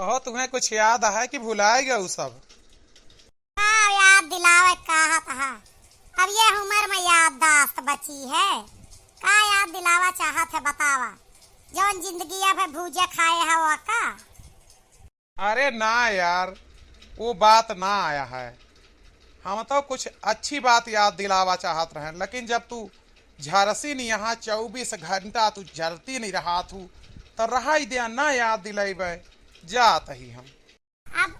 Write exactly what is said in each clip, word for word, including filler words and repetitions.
कहो, तुम्हें कुछ याद है कि भुलाए गए उ सब? का याद दिलावे कहत हा? अब ये उम्र में याददाश्त बची है? का याद दिलावा चाहत है, बतावा? जौन जिंदगी अब है भूजे खाए है वो का? अरे ना यार, वो बात ना आया है। हम तो कुछ अच्छी बात याद दिलावा चाहत रहे, लेकिन जब तू झरसी नहीं यहाँ चउबीस घंटा तू जरती नहीं रहा थू, तो रहा ही दिया ना याद दिलाइबे, जात ही हम। अब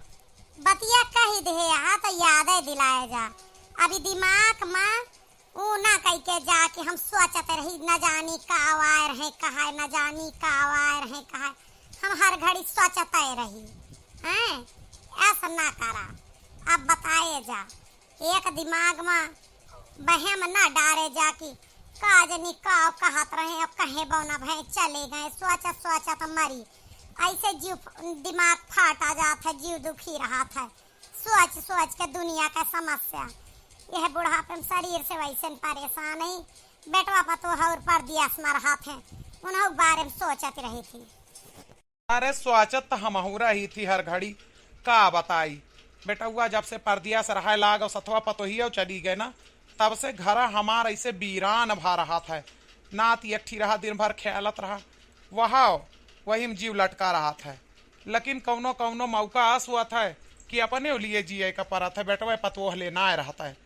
बतिया कही दे, यहाँ तो याद दिलाए जा। अभी दिमाग में ऊ ना कह के जा कि हम सोचत रही, न जानी का आए रहे कहा, न जानी का आए रहे कहा, हम हर घड़ी सोचत रही हैं, ऐसा ना करा। अब बताए जा, एक दिमाग में बहम ना डारे जा कि का जनी का कहत रहे, अब कहे बौना भए चले गए, सोचत सोचत मरी। ऐसे जीव दिमाग फाटा जात है, जीव दुखी रहत है। सोच सोच के दुनिया का समस्या, यह बुढ़ापे में शरीर से वैसे परेशान है। बेटवा पतोह और परदेस में रहत हैं, उन्हों बारे में सोचत रही थी। अरे सोचत तो हमहू रही थी हर घड़ी, का बताई। बेटउआ जब से परदेस रहे लाग और सथवा पतोहियो चली गए ना, तब से घर हमार ऐसे बीरान भा रहत है। नात एक ठी रहा, दिन भर खेलत रहा, वह वही में जीव लटका रहत है। लेकिन कौनो कौनो मौका अस हुआ था कि अपने लिए जिए का परत है, बेटवा पतोह लेना आए रहता है।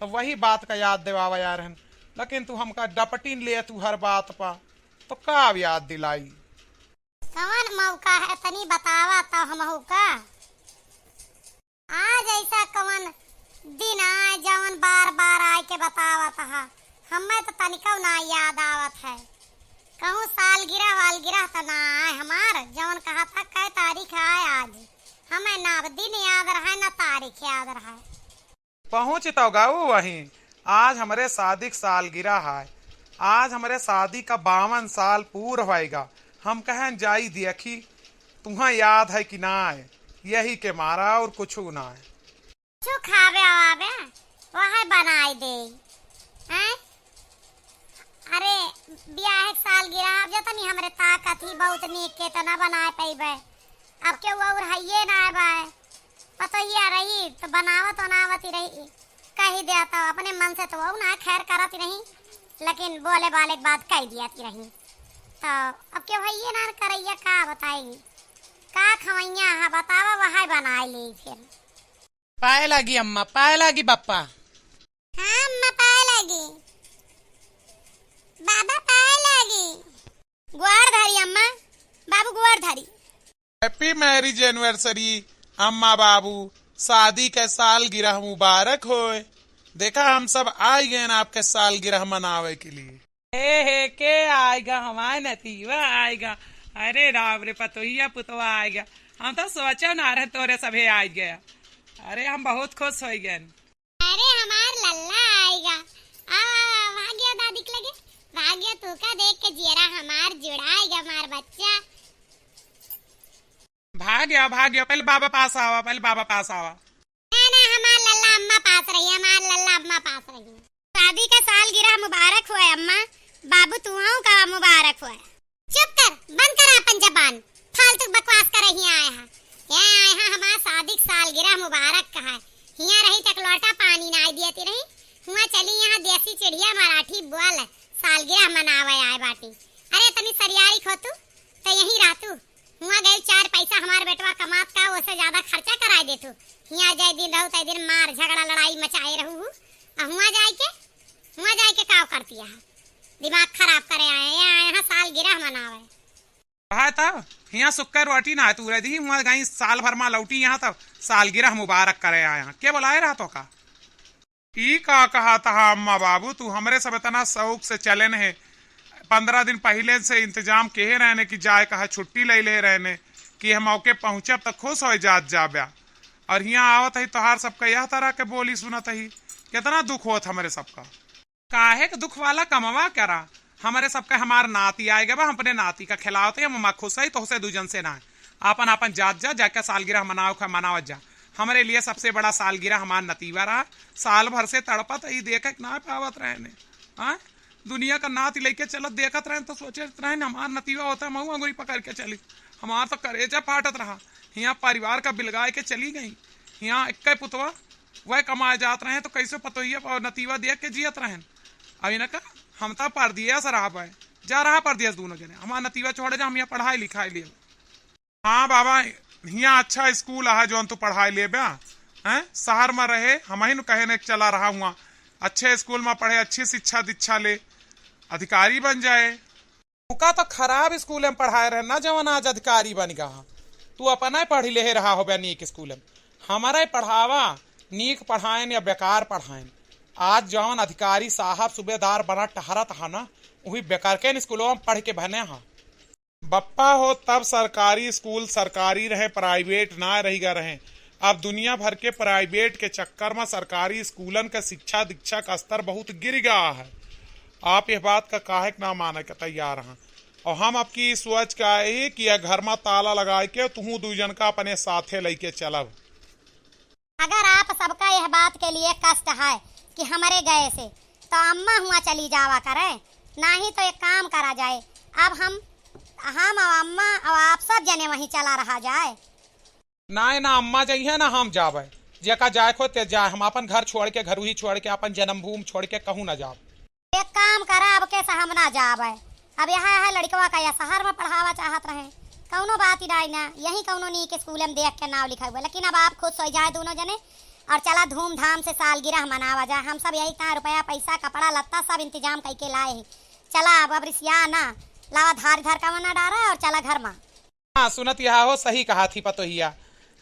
तो वही बात का याद देवावा यार हन, लेकिन तू हमका डपटिन ले तू हर बात पा, तो का याद दिलाई? कवन मौका है तनी बतावा तो हमहू का। आज ऐसा कवन दिन आए जवन बार बार आए के बतावत हा, हमें तो तनिको ना याद आवत है। कहूँ सालगिरह वालगिरह तो ना आए हमार, जवन कहा था कै तारीख आए आज, हमें ना दिन याद रहे ना तारीख याद रहे। पहुँच तो गऊ वहीं, आज हमरे शादी के सालगिरह है, आज हमरे शादी का बावन साल पूर होएगा। हम कहन जाई देखी तुहा याद है कि ना आए, यही के मारा और कुछ ना आए। कुछ खावे आवे, वह बनाए दे। हैं? अरे, बियाह के सालगिरह, अब जतनी हमरे ताकत ही बहुत नीक के तो ना बनाए पइबे। अब केहू और हइये ना आए बाए। पतोहिया रही तो बनावत वनावत ही रही, कही दिया तो अपने मन से तो वो ना खैर करत ही रही, लेकिन बोले बाले के बात कह दिया थी रही। तो अब केहू हइये ना करैया, का बताई, का खवैया है बतावा, वह बनाए ले फिर। पाए लागी अम्मा, पाए लागी बप्पा। हाँ अम्मा, पाए लागी। बाबा, पाए लागी। गोड़ धरी अम्मा, बाबू गोड़ धरी। Happy marriage anniversary अम्मा बाबू, शादी के सालगिरह मुबारक होए। देखा, हम सब आई गए आपके सालगिरह मनावे के लिए। हे, हे, के आएगा? हमार नतीवा आएगा। अरे राम रे, पतोहिया पुतवा आएगा। हम तो सोचा ना रहे तोरे सभे आइ गया। अरे, हम बहुत खुश होइ गए। अरे, हमार लल्ला आएगा। आ, आ, आ, भाग्या दादी के लगे। भाग्या, तू का देख के जियरा हमार जुड़ाएगा, हमार बच्चा। भाग्या, भाग्या, पहले बाबा पास आवा, पहले बाबा पास आवा। ना, ना, हमार लल्ला अम्मा पास रही, हमार लल्ला अम्मा पास रही। शादी का सालगिरह मुबारक हुआ अम्मा, बाबू तुहू का मुबारक हुआ। चुप कर, बंद कर आपन जबान, फालतू बकवास कर रही आए हा। ये आए हा हमार शादी का सालगिरह मुबारक कहा, हिया रही तक लोटा पानी नाई दियती रही, हुआ चली यहाँ देसी चिड़िया मराठी बोल सालगिरह मनावे आए बाटी। अरे तनी सरियारी खो तू, तो यहीं रहतू। हुआ गए चार पैसा हमार बेटवा कमात का, ओसे ज्यादा खर्चा कराए देतू। हिया जाए दिन रहू, तय दिन मार झगड़ा लड़ाई मचाए रहू हू। आ हुआ जाए के, हुआ जाए के काव करती है? दिमाग खराब करे आए, ये आए हैं सालगिरह मनावे। कहा था, हिया सुक्कर रोटी ना है, तू रह दी, हुआ गई साल भर मा लौटी यहाँ तब सालगिरह मुबारक करे आए हैं। के बुलाए रहा तो का? ई का कहा था अम्मा बाबू, तू हमरे सब इतना शौक से चलेन है। पंद्रह दिन पहिले से इंतजाम केहे रहने कि जाए कहा छुट्टी ले ले रहने कि हम मौके पहुँचब त खुश हो जात जाब्या। और हियाँ आवत ही तोहार सबका यह तरह के बोली सुनत ही, कितना दुख होत हमरे सबका। काहे के दुख वाला कमवा करा, हमरे सबका हमार नाती आए गवा, हम अपने नाती का खिलावत ही, हम खुश है तोहसे दूजन से ना है। आपन आपन जात जा, जाके सालगिरह मनाओ खा, मनावत जा। हमरे लिए सबसे बड़ा सालगिरह हमार नतीवा रहा। साल भर से तड़पत ही, देखे के ना पावत रहने। हाँ, दुनिया का नाती लेके चलत देखत रहन तो सोचत रहन हमार नतीवा होता, मऊ अंगुरी पकड़ के चली। हमार तो करेजा फाटत रहा हियाँ परिवार का बिलगाए के चली गई। हियाँ इक्के पुतवा वह कमाए जात रहे तो कैसे पतोहिया और नतीवा देख के जियत रहन। अब इनका हम तो परदेस रहा बे, जा रहा परदेस दोनों जने। हमार नतीवा छोड़े जा, हम यहाँ पढ़ाई लिखाई ले। हाँ बाबा, हियाँ अच्छा स्कूल है जौन तू पढ़ाई लेबे। हैं, शहर में रहे, हम ही न कहे न चला रहा हुआ, अच्छे स्कूल में पढ़े, अच्छी शिक्षा दीक्षा ले, अधिकारी बन जाए। तुका तो खराब स्कूल में पढ़ाए रहे ना, जवन आज अधिकारी बन गया। तू अपना ही पढ़ ले रहा हो बे नीक स्कूल में, हमारा ही पढ़ावा, नीक पढ़ाएन या बेकार पढ़ाएन। आज जवन अधिकारी साहब सूबेदार बना टहरत है ना, वही बेकार के स्कूलों में पढ़ के बने हैं। बप्पा हो, तब सरकारी स्कूल सरकारी रहे, प्राइवेट ना रहिगा रहे। अब दुनिया भर के प्राइवेट के चक्कर में सरकारी स्कूलन का शिक्षा दीक्षा का स्तर बहुत गिर गया है। आप यह बात का काहे के ना माने के तैयार हैं? और हम आपकी सोच का है कि यह घर में ताला लगाए के तुहूँ दू जन का अपने साथे लेके चलब। अगर आप सबका यह बात के लिए कष्ट है कि हमरे गए से, तो अम्मा हुआ चली जावा करे, नहीं तो एक काम करा जाए, अब हम, हम और अम्मा और आप सब जने वहीं चला रहा जाए। ना, ना अम्मा जइहे ना हम जावे, जेका जाए को ते जाए, हम अपन घर छोड़ के, घर ही छोड़ के, अपन जन्मभूमि छोड़ के कहूँ ना जाब। एक काम करा, अब के हम ना जाबे। अब यहाँ है लड़कवा का, यह शहर में पढ़ावा चाहत रहे, कौनो बात ही नाई ना, यही कौनो नीक स्कूल में देख के नाव लिखा हुआ। लेकिन अब आप खुश हो जाए दोनों जने, और चला धूमधाम से सालगिरह मनावा जाए। हम सब यही कहाँ रुपया, पैसा, कपड़ा, लत्ता सब इंतजाम करके लाए हैं। चला अब, अब रिसिया ना, लावा धार धर का मना डारा और चला घर में। हाँ, सुनत यहा हो, सही कहा थी पतोहिया।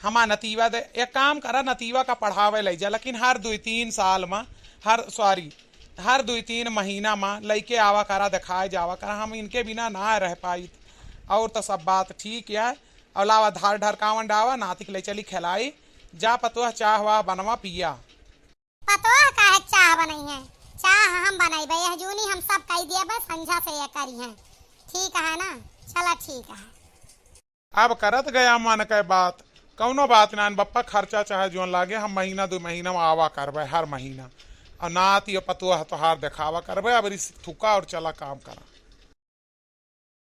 हमा नतीवा दे, एक काम करा, नतीवा का पढ़ावे लई जा, लेकिन हर दुई तीन साल मा, हर, सॉरी, हर दुई तीन महीना मा लइके आवा करा, देखाए जावा करा, हम इनके बिना ना रह पाइत। और तो सब बात ठीक है, और लावा धार ढरकावन डावा, नातिक ले चली खेलाई, जा पतोह चाह वाह बनवा पिया। पतोह काहे चाह बनइहे? चाह हम बनइबे, यह जूनी हम सब कई दिए बे, संझा से ये करिहे। ठीक है ना? चला ठीक है। अब करत गया मन के बात, कौनो बात ना बप्पा, खर्चा चाहे जोन लागे, हम महीना दो महीना में आवा करबे, हर महीना। और नात ये पतोह तोहार देखावा करबे, अब रिस थुका और चला काम करा।